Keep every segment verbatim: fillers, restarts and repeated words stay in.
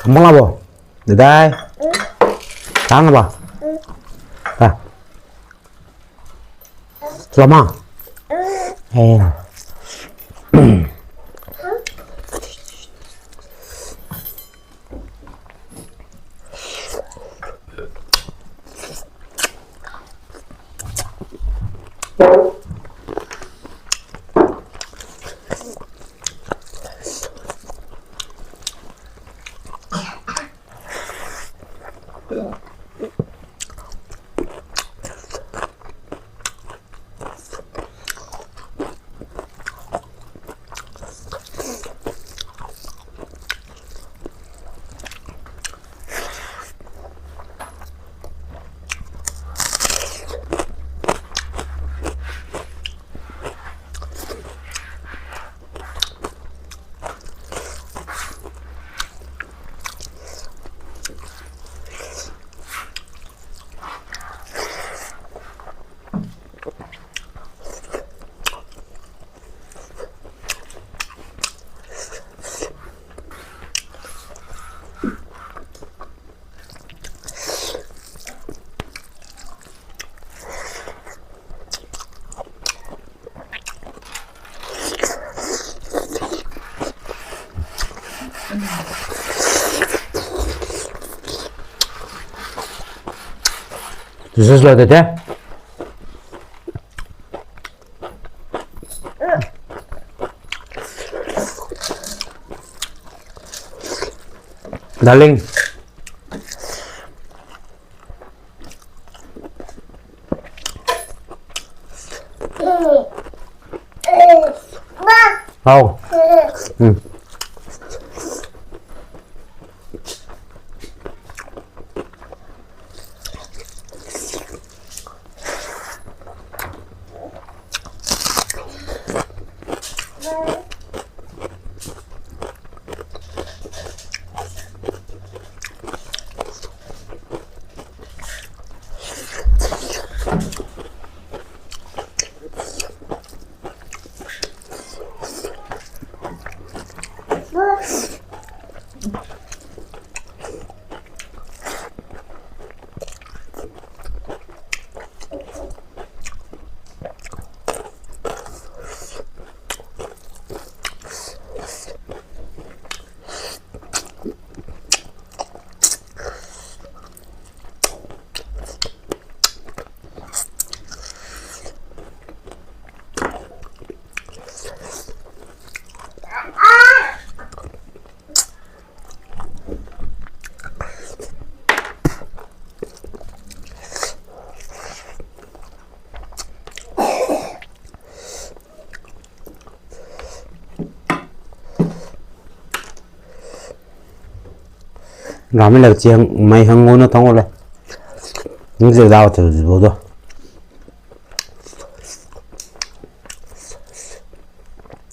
Mala bo. Dadai. Tang ba. Ta. Lama. Eh. Tüsüsü la tete. Darling. Hao. Hmm. Rami lak chi hang, mai hang ngona thang ole. Ngi je dao te bo do.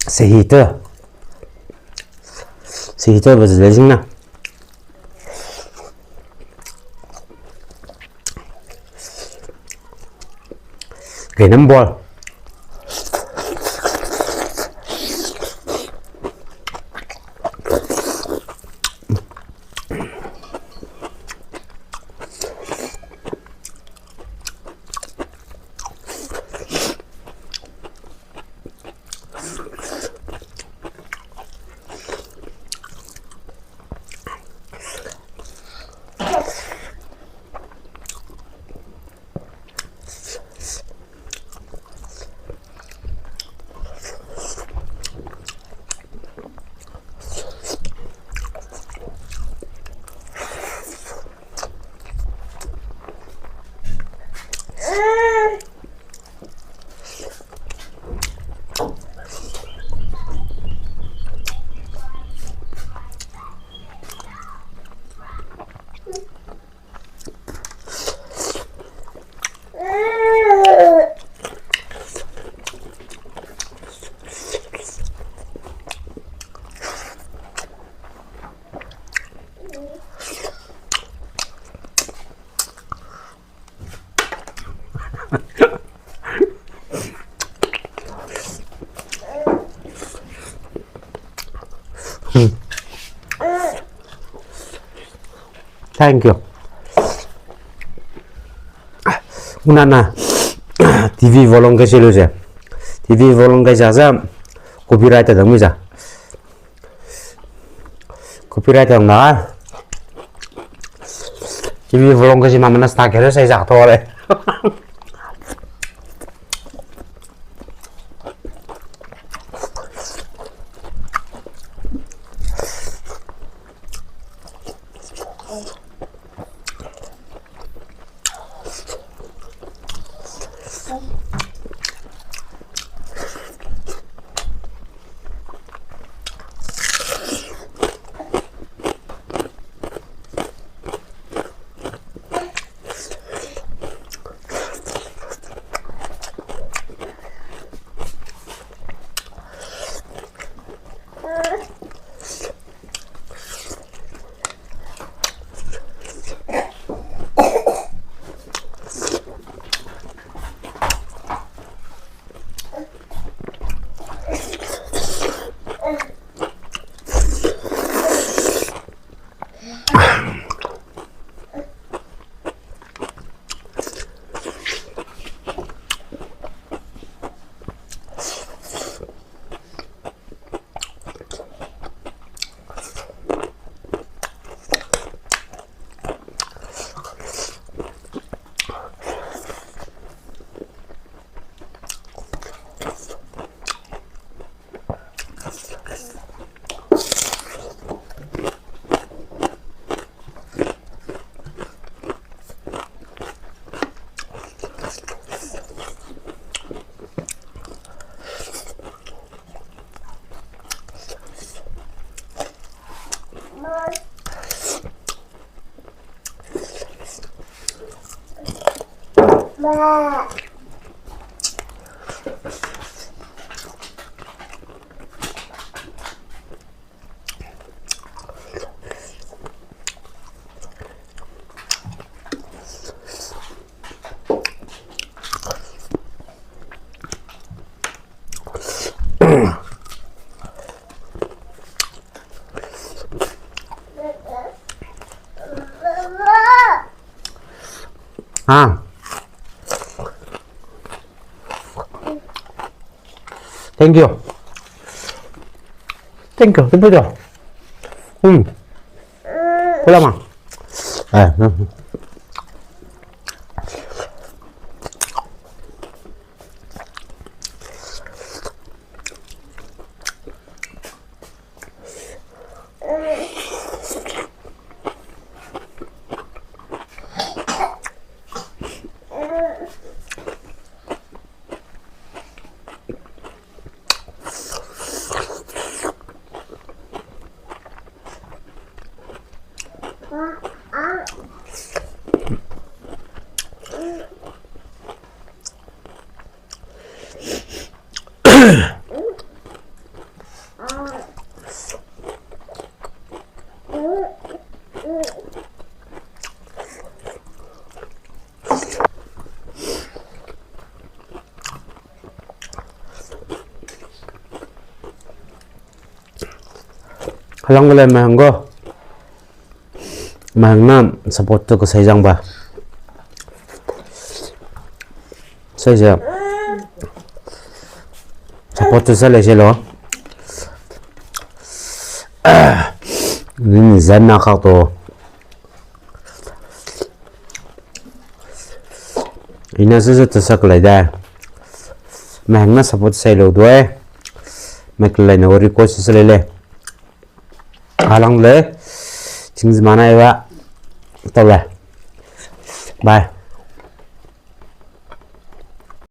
Sehita. Sehita ba je jing na. Kei nam bol. Thank you. Unana T V volume khe selo je. T V volume khe ja ja copyright dangmi ja. Copyright dangna. T V volume khe si mamana sta kere sai ja thole. Ah. Thank you. Thank you. Thank you. Hmm. Pula ma. Eh. Hmm. Halang le mahang ko. Mahang na support tu ko sai jang ba. Sai ja. Support tu sa le selo. Ni zan na khak to. Ina sese tasa khalai da. Mahang na support sai lo doi. Mahang khalai na request sa le le. Halang le. Ching zimana iwa. Tole. Bye.